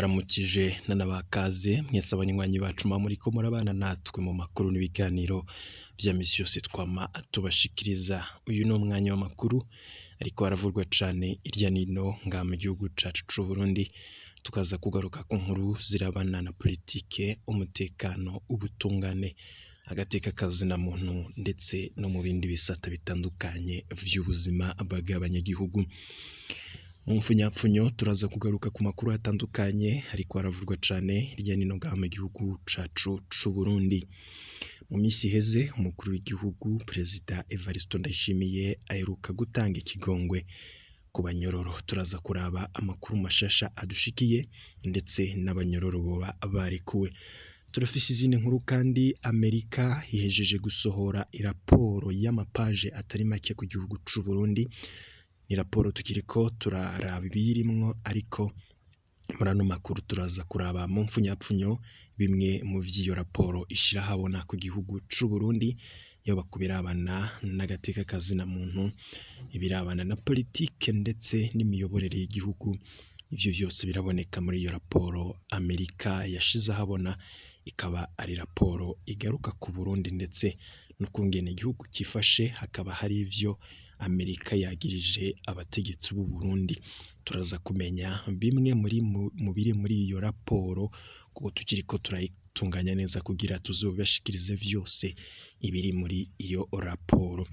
Ndabaramukije nanabaha mwese abanywanyi bacu muba muriko murabana natwe mu makuru n'ibiganiro vya misi yose twama tubashikiriza. Uyu ni umwanya w'amakuru ariko aravurwa cane irya nino ngaha mu gihugu cacu c'Uburundi, tukaza kugaruka ku nkuru zirabana na politike, umutekano, ubutungane, agateka kazina muntu ndetse no mu bindi bisata bitandukanye vy'ubuzima bw'abanyagihugu. Mu mfunyapfunyo turaza kugaruka ku makuru atandukanye ariko aravurwa cane hirya nino ngaha mu gihugu cacu c'Uburundi. Mu misi iheze umukuru w'igihugu perezida Evariste Ndayishimiye aheruka gutanga ikigongwe ku banyororo. Turaza kuraba amakuru mashasha adushikiye ndetse n'abanyororo boba barekuwe. Turafise izindi nkuru kandi Amerika ihejeje gusohora iraporo y'amapaje atari make ku gihugu c'Uburundi. Ni raporo tukiriko turaraba ibiyirimwo ariko muri ano makuru turaza kuraba mu mfunyapfunyo bimwe mu vy'iyo raporo ishira ahabona ku gihugu c'Uburundi, yaba ku birabana n'agateka kazina muntu, ibirabana na politike ndetse n'imiyoborere y'igihugu. Ivyo vyose biraboneka muri iyo raporo Amerika yashize ahabona, ikaba ari raporo igaruka ku Burundi ndetse n'ukungene igihugu cifashe, hakaba hari ivyo Amerika yagirije abategetsi b'u Burundi. Turaza kumenya bimwe muri mu biri muri iyo raporo kuko tukiriko turayitunganya neza kugira tuzobibashikirize vyose ibiri muri iyo raporo.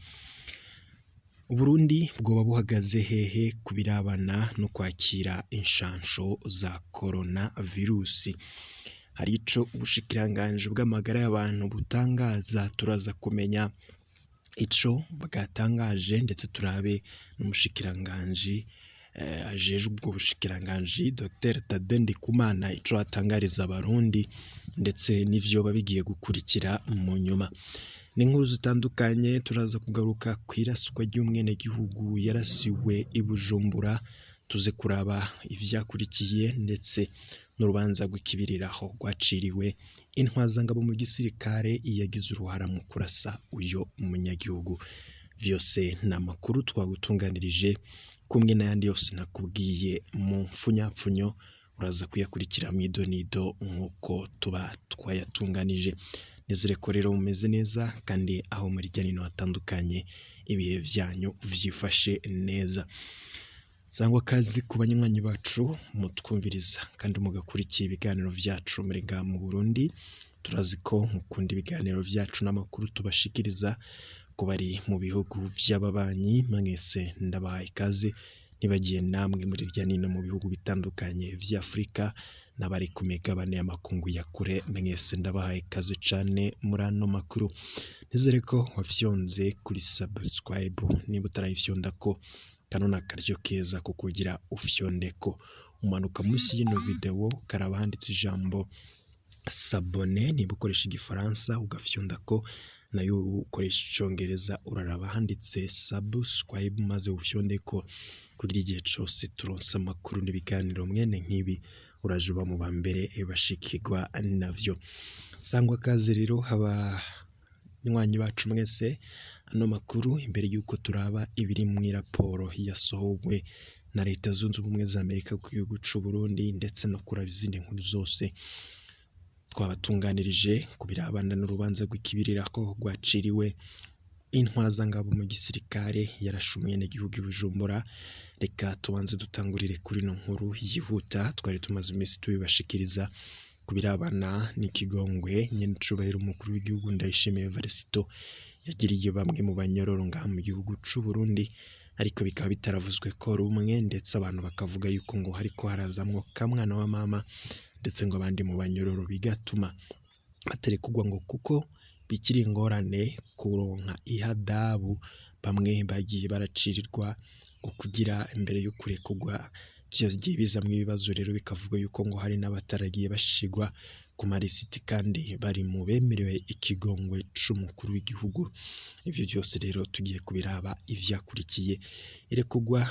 Uburundi bwoba buhagaze hehe ku birabana no kwakira inshansho za korona virusi? Hari ico ubushikiranganji bw'amagara y'abantu butangaza, turaza kumenya ico bwatangaje ndetse turabe n'umushikiranganji ajejwe ubwo bushikiranganji Dr Thaddée Ndikumana ico atangariza abarundi ndetse n'ivyoba bigiye gukurikira mu nyuma. N'inkuru zitandukanye turaza kugaruka kw'iraswa ry'umwenegihugu yarasiwe i Bujumbura, tuze kuraba ivyakurikiye ndetse n'urubanza rw'ikibiriraho rwaciriwe intwazangabo mu gisirikare yagize uruhara mu kurasa uyo munyagihugu. Vyose ni amakuru twagutunganirije kumwe n'ayandi yose nakubwiye mu mfunyapfunyo, uraza kuyakurikira mw'idonido nk'uko tuba twayatunganije. Nizere ko rero mumeze neza kandi aho muri hirya nino hatandukanye ibihe vyanyu vyifashe neza. Sangwa kazi ku banywanyi bacu mutwumviriza kandi mugakurikira ibiganiro vyacu muri ngaha mu Burundi, turazi ko mukunda ibiganiro vyacu n'amakuru tubashikiriza ku bari mu bihugu vy'ababanyi, mwese ndabahaye ikaze, nibagiye namwe muri hirya nino mu bihugu bitandukanye vy'Afrika n'abari ku migabane y'amakungu ya kure, mwese ndabahaye ikaze cane muri ano makuru. Nizere ko wafyonze kuri subscribe, niba utarayifyondako kano ni akaryo keza ko kugira ufyondeko. Umanuka munsi y'ino video ukaraba handitse ijambo s'abonner, niba ukoresha igifaransa ugafyondako, nayo ukoresha icongereza uraraba handitse subscribe maze ufyondeko kugira igihe cose turonse amakuru n'ibiganiro mwene nk'ibi uraje uba mu ba mbere bashikirwa navyo. Sangwa kaze rero abanywanyi bacu mwese, ano makuru imbere yuko turaba ibiri mw'iraporo yasohowe na Leta Zunze Ubumwe za Amerika ku gihugu c'Uburundi ndetse no kuraba izindi nkuru zose twabatunganirije ku birabana n'urubanza rw'ikibiriraho rwaciriwe intwazangabo mu gisirikare yarashe umwenegihugu i Bujumbura. Reka tubanze dutangurire kuri ino nkuru yihuta twari tumaze iminsi tubibashikiriza ku birabana n'ikigongwe nyen'icubahiro umukuru w'igihugu Ndayishimiye Evariste yagiriye bamwe mu banyororo ngaha mu gihugu c'Uburundi, ariko bikaba bitaravuzwe ko rumwe ndetse abantu bakavuga yuko ngo hariko harazamwo kamwana wa mama ndetse ngo abandi mu banyororo bigatuma batarekurwa ngo kuko bikiri ingorane kuronka ihadabu bamwe bagiye baracirirwa ngo kugira imbere yo kurekurwa vyagiye bizamwo ibibazo, rero bikavuga yuko ngo hari n'abataragiye bashirwa ku marisiti kandi bari mu bemerewe ikigongwe c'umukuru w'igihugu. Ivyo vyose rero tugiye kubiraba ivyakurikiye. Irekurwa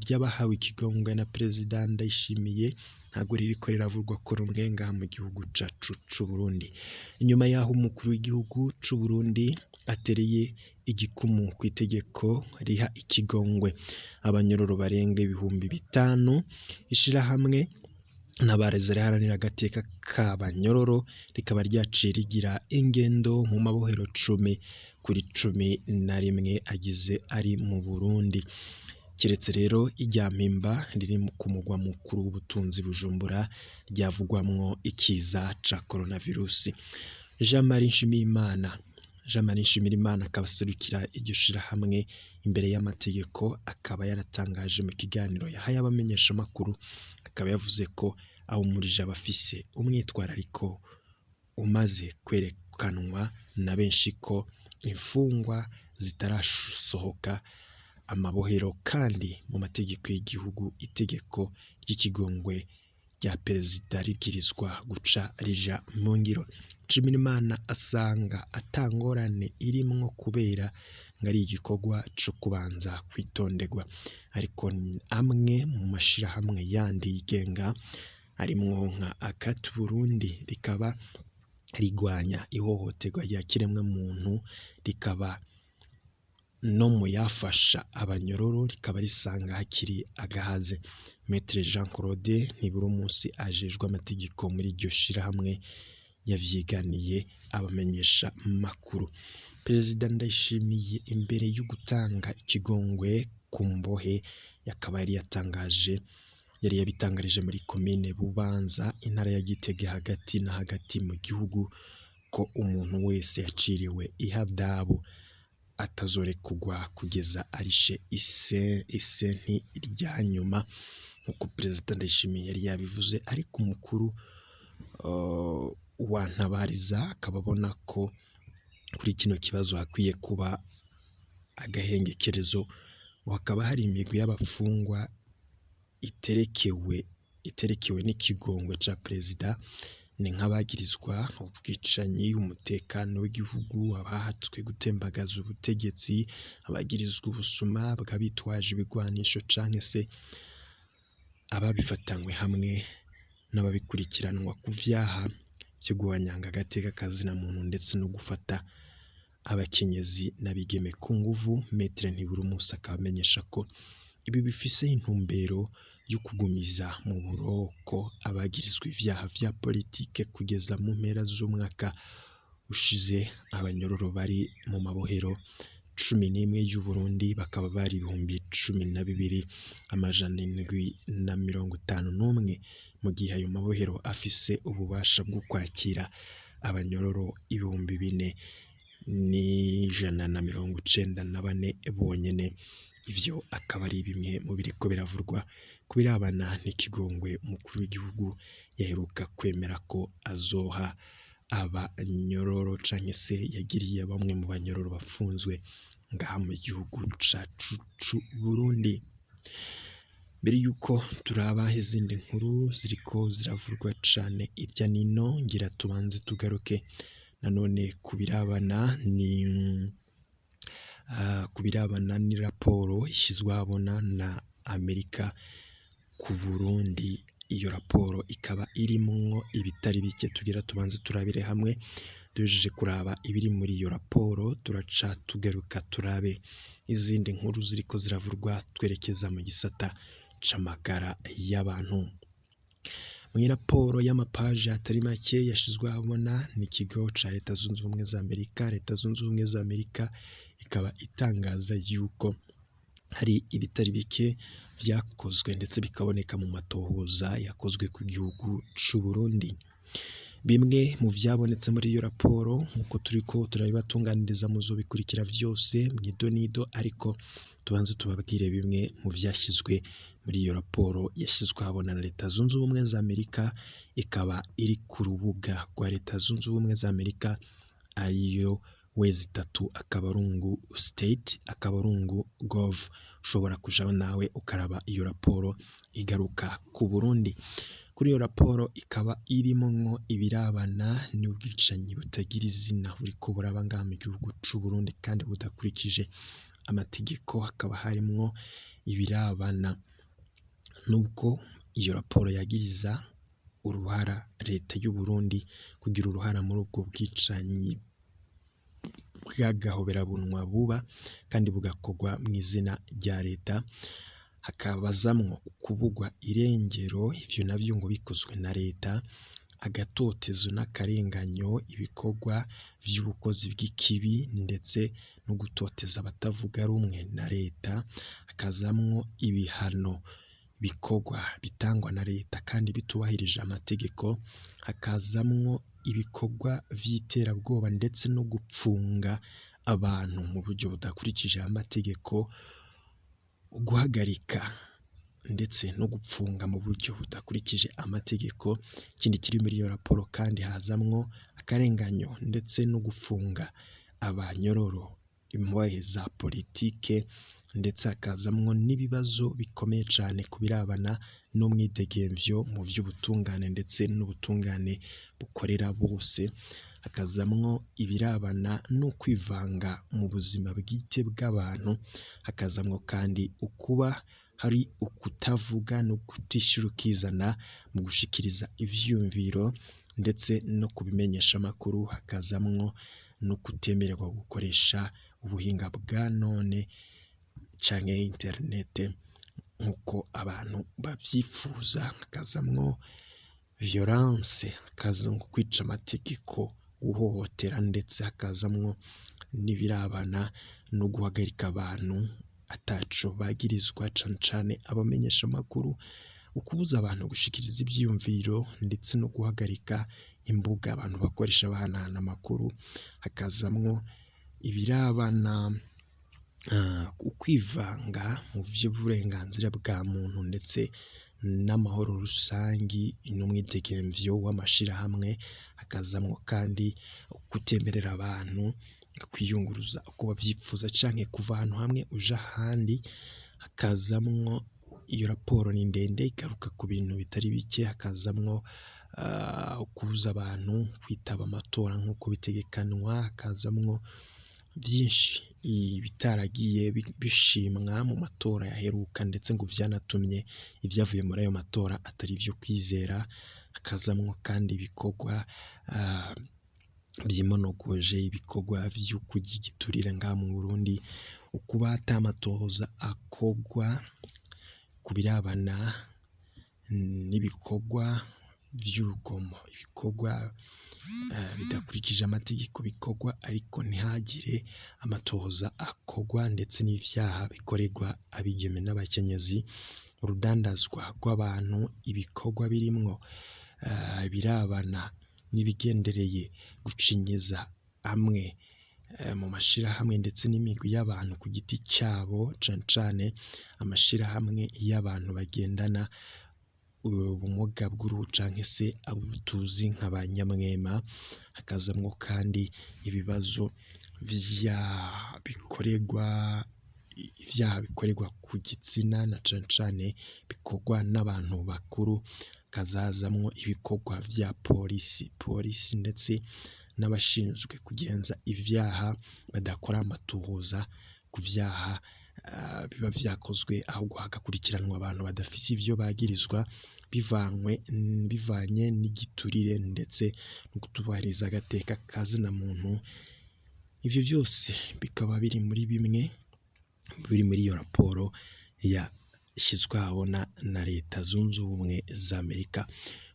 ry'abahawe ikigongwe na perezida Ndayishimiye ntabwo ririko riravurwa ko rumwe ngaha mu gihugu cacu c'Uburundi. Inyuma y'aho umukuru w'igihugu c'Uburundi atereye igikumu kw'itegeko riha ikigongwe abanyororo barenga 5000, ishirahamwe Ntabareza riharanira agateka k'abanyororo rikaba ryaciye rigira ingendo mu mabohero 10 kuri 11 agize ari mu Burundi. Kiretse rero irya Mpimba riri ku mugwa mukuru w'ubutunzi Bujumbura ryavugwamwo ikiza ca coronavirus. Jean Marie Nshimiyimana, Jean Marie Nshimirimana akaba aserukira iryo shirahamwe imbere y'amategeko, akaba yaratangaje mu kiganiro yahaye abamenyeshamakuru, akaba yavuze ko ahumurije abafise umwitwarariko umaze kwerekanwa na benshi ko imfungwa zitarasohoka amabohero, kandi mu mategeko y'igihugu itegeko ry'ikigongwe rya perezida ribwirizwa guca rija mu ngiro. Nshimirimana asanga ata ngorane irimwo kubera ngo ari igikorwa co kubanza kwitonderwa, ariko amwe mu mashirahamwe yandi yigenga harimwo nka Akati Burundi rikaba rigwanya ihohoterwa rya kiremwamuntu, rikaba no mu yafasha abanyororo rikaba risanga hakiri agahaze. Maître Jean Claude Ntiburumusi ajejwe amategeko muri iryo shirahamwe yavyiganiye abamenyesha makuru. Perezida Ndayishimiye imbere yo gutanga ikigongwe ku mbohe yakaba yari yatangaje, yari yabitangarije muri komine Bubanza, intara ya Gitega, hagati na hagati mu gihugu, ko umuntu wese yaciriwe ihadabu atazorekurwa kugeza arishe isenti rya nyuma, nk'uko Perezida Ndayishimiye yari yabivuze. Ariko umukuru wa Ntabariza akaba abona ko kuri kino kibazo hakwiye kuba agahengekerezo, hakaba hari imigwi y'abafungwa iterekewe n'ikigongwe ca perezida, ni nk'abagirizwa ubwicanyi, umutekano w'igihugu, abahatswe gutembagaza ubutegetsi, abagirizwa ubusuma bw'abitwaje ibigwanisho canke se ababifatanywe hamwe n'ababikurikiranwa ku vyaha vyo guhonyanga agateka kazina muntu ndetse no gufata abakenyezi n'abigeme ku nguvu. Maître Ntiburumusi akaba amenyesha ko ibi bifise intumbero yo kugumiza mu buroko abagirizwa ivyaha vya politike kugeza mu mpera z'umwaka ushize. Abanyororo bari mu mabohero 11 y'Uburundi bakaba bari 12,751, mu gihe ayo mabohero afise ububasha bwo kwakira abanyororo 4,194 bonyene. Ivyo akaba ari bimwe mu biriko biravurwa ku birabana n'ikigongwe umukuru w'igihugu yaheruka kwemera ko azoha abanyororo canke se yagiriye bamwe mu banyororo bafunzwe ngaha mu gihugu cacu c'Uburundi. Mbere yuko turaba izindi nkuru ziriko ziravurwa cane irya nino, ngira tubanze tugaruke nanone ku birabana ni ku birabana ni raporo ishyizwe ahabona na Amerika ku Burundi. Iyo raporo ikaba irimwo ibitari bike tugira tubanze turabire hamwe. Duhejeje kuraba ibiri muri iyo raporo, turaca tugaruka turabe izindi nkuru ziriko ziravurwa, twerekeza mu gisata c'amagara y'abantu. Muri raporo y'amapaji atari make yashizwe ahabona n'ikigo ca Leta Zunze Ubumwe za Amerika, Leta Zunze Ubumwe za Amerika ikaba itangaza yuko hari ibitari bike vyakozwe ndetse bikaboneka mu matohoza yakozwe ku gihugu c'u Burundi. Bimwe mu vyabonetse muri iyo raporo, nk'uko turiko turabibatunganiriza muzobikurikira vyose mw'idonido, ariko tubanze tubabwire bimwe mu vyashyizwe muri iyo raporo yashyizwe ahabona na Leta Zunze Ubumwe za Amerika, ikaba iri ku rubuga rwa Leta Zunze Ubumwe za Amerika, ariyo w3.state.gov. Ushobora kujaho nawe ukaraba iyo raporo igaruka ku Burundi. Kuri iyo raporo ikaba irimwo ibirabana n'ubwicanyi butagira izina buriko buraba ngaha mu gihugu c'u Burundi kandi budakurikije amategeko, hakaba harimwo ibirabana nubwo iyo raporo yagiriza uruhara leta y'u Burundi kugira uruhara muri ubwo bwicanyi bw'agahoberabunwa buba kandi bugakorwa mw'izina rya leta. Hakabazamwo ukubugwa irengero, ivyo navyo ngo bikozwe na leta, agatotezo n'akarenganyo, ibikorwa vy'ubukozi bw'ikibi ndetse no gutoteza abatavuga rumwe na leta, hakazamwo ibihano bikorwa bitangwa na leta kandi bitubahirije amategeko, hakazamwo ibikorwa vy'iterabwoba ndetse no gupfunga abantu mu buryo budakurikije amategeko, guhagarika ndetse no gupfunga mu buryo budakurikije amategeko. Ikindi kiri muri iyo raporo kandi hazamwo akarenganyo ndetse no gufunga abanyororo, imbohe za politike, ndetse hakazamwo n'ibibazo bikomeye cane ku birabana n'umwidegemvyo mu vy'ubutungane ndetse n'ubutungane bukorera bose, hakazamwo ibirabana no kwivanga mu buzima bwite bw'abantu, hakazamwo kandi ukuba hari ukutavuga no kutishira ukizana mu gushikiriza ivyiyumviro ndetse no kubimenyesha amakuru, hakazamwo no kutemererwa gukoresha ubuhinga bwa none canke interinete nk'uko abantu bavyifuza, hakazamwo violence, hakazamwo kwica amategeko, guhohotera, ndetse hakazamwo n'ibirabana no guhagarika abantu ataco bagirizwa, cane cane abamenyesha amakuru, ukubuza abantu gushikiriza ivyiyumviro ndetse no guhagarika imbuga abantu bakoresha bahanahana amakuru, hakazamwo ibirabana ukwivanga mu vy'uburenganzira bwa muntu ndetse n'amahoro rusangi n'umwidegemvyo w'amashirahamwe, hakazamwo kandi kutemerera abantu kwiyunguruza uko bavyipfuza canke kuva ahantu hamwe uja ahandi, hakazamwo iyo raporo ni ndende igaruka ku bintu bitari bike, hakazamwo kubuza abantu kwitaba amatora nk'uko bitegekanwa, hakazamwo vyinshi ibitaragiye bishimwa mu matora yaheruka, ndetse ngo vyanatumye ivyavuye muri ayo matora atari ivyo kwizera, hakazamwo kandi ibikorwa vyimonogoje, ibikorwa vyo kurya igiturire ngaha mu Burundi, ukuba ata matohoza akorwa ku birabana n'ibikorwa vy'urugomo, ibikorwa bidakurikije amategeko bikorwa ariko ntihagire amatohoza akorwa, ndetse n'ivyaha bikorerwa abigeme n'abakenyezi, urudandazwa rw'abantu, ibikorwa birimwo birabana n'ibigendereye gucinyiza amwe mu mashirahamwe ndetse n'imigwi y'abantu ku giti cabo, cane cane amashirahamwe y'abantu bagendana ubumuga bw'uruhu canke se abo tuzi nka ba nyamwema, hakazamwo kandi ibibazo bikorerwa ivyaha bikorerwa ku gitsina na cane cane bikorwa n'abantu bakuru, hakazazamwo ibikorwa vya polisi ndetse n'abashinzwe kugenza ivyaha badakora amatohoza ku vyaha biba vyakozwe, ahubwo hagakurikiranwa abantu badafise ivyo bagirizwa bivanye n'igiturire ndetse no kutubahiriza agateka ka zina muntu. Ivyo vyose bikaba biri muri bimwe biri muri iyo raporo yashyizwe ahabona na Leta Zunze Ubumwe za Amerika.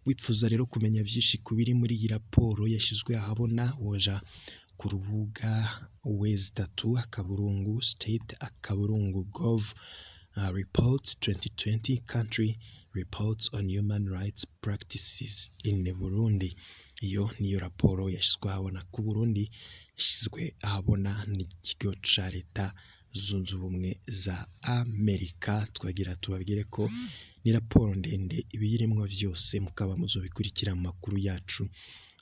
Wipfuza rero kumenya vyinshi ku biri muri iyi raporo yashyizwe ahabona, woja ku rubuga www.state.gov reports 2020 country reports on human rights practices in Burundi. Iyo niyo raporo yashyizwe ahabona ku Burundi, yashyizwe ahabona n'ikigo ca Leta Zunze Ubumwe za Amerika. Twagira tubabwire ko ni raporo ndende, ibiyirimwo vyose mukaba muzobikurikira mu makuru yacu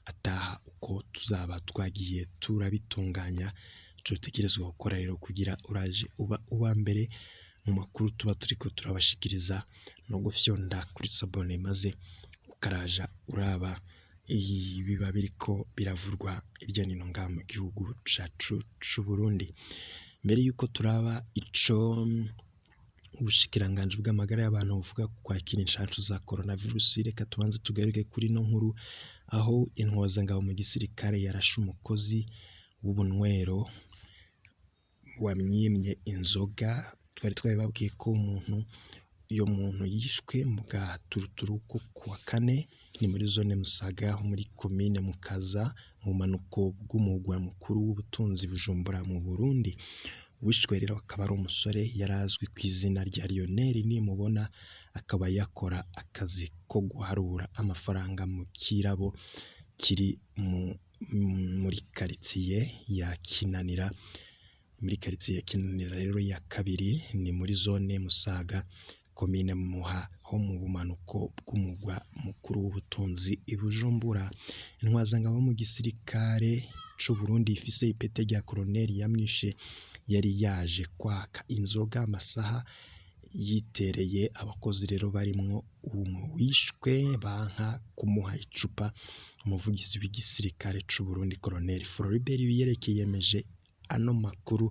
ataha uko tuzaba twagiye turabitunganya. Ico utegerezwa gukora rero kugira uraje uba uwa mbere mu makuru tuba turiko turabashikiriza no gufyonda kuri s'abonner, maze ukaraja uraba ibiba biriko biravurwa hirya nino ngaha mu gihugu cacu c'Uburundi. Mbere yuko turaba ico ubushikiranganji bw'amagara y'abantu buvuga ku kwakira inshanshu za coronavirus, reka tubanze tugaruke kuri ino nkuru aho intwazangabo mu gisirikare yarashe umukozi w'ubunywero wamwimye inzoga. Twari twabibabwiye ko umuntu uyo muntu yishwe mu gaturuturu ko kuwa kane, ni muri zone Musaga ho muri komine Mukaza mu bumanuko bw'umugwa mukuru w'ubutunzi Bujumbura mu Burundi. Uwishwe rero akaba ari umusore yari azwi ku izina rya Lionel Nimubona, akaba yakora akazi ko guharura amafaranga mu kirabo kiri muri karitsiye ya Kinanira, muri karitsiye ya Kinanira rero ya kabiri, ni muri zone Musaga, komine Muha ho mu bumanuko bw'umugwa mukuru w'ubutunzi i Bujumbura. Intwazangabo mu gisirikare c'u Burundi ifise ipete rya koroneli yamwishe yari yaje kwaka inzoga amasaha yitereye abakozi rero barimwo uwishwe banka kumuha icupa. Umuvugizi w'igisirikare c'u Burundi Colonel Floribert Biyereke yemeje ano makuru.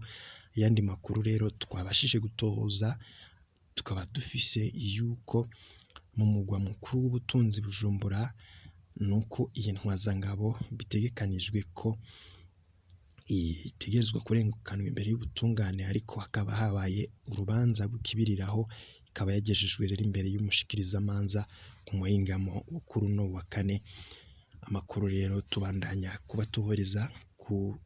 Ayandi makuru rero twabashije gutohoza tukaba dufise yuko mu mugwa mukuru w'ubutunzi Bujumbura, nuko iyi ntwazangabo bitegekanijwe ko itegerezwa kurengukanwa imbere y'ubutungane, ariko hakaba habaye urubanza rw'ikibiriraho, ikaba yagejejwe rero imbere y'umushikirizamanza ku muhingamo wo kuri uno wa kane. Amakuru rero tubandanya kubatohoreza ku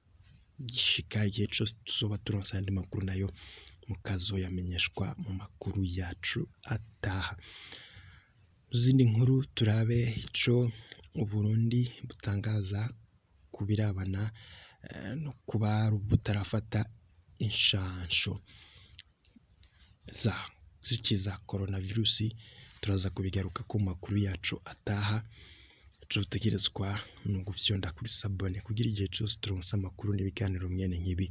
gishika igihe cose tuzoba turonse ayandi makuru nayo mukazoyamenyeshwa mu makuru yacu ataha. Mu zindi nkuru turabe ico Uburundi butangaza ku birabana no kuba butarafata inshansho z'ikiza coronavirusi, turaza kubigaruka ku makuru yacu ataha. Ico dutegerezwa ni ugufyonda kuri sabone kugira igihe cose turonse amakuru n'ibiganiro mwene nk'ibi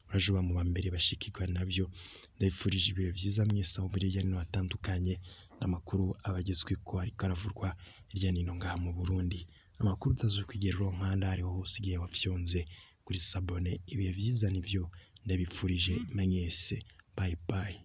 uraje uba mu bambere bashikirwa navyo. Ndabifurije ibihe vyiza mwese aho muri hirya no hino hatandukanye, n'amakuru aba agezweko ariko aravurwa hirya no hino ngaha mu Burundi. Amakuru utazokwigera uronka ahandi aho ariho hose igihe wafyonze kuri sabone. Ibihe vyiza nivyo ndabifurije mwese. Bye bye.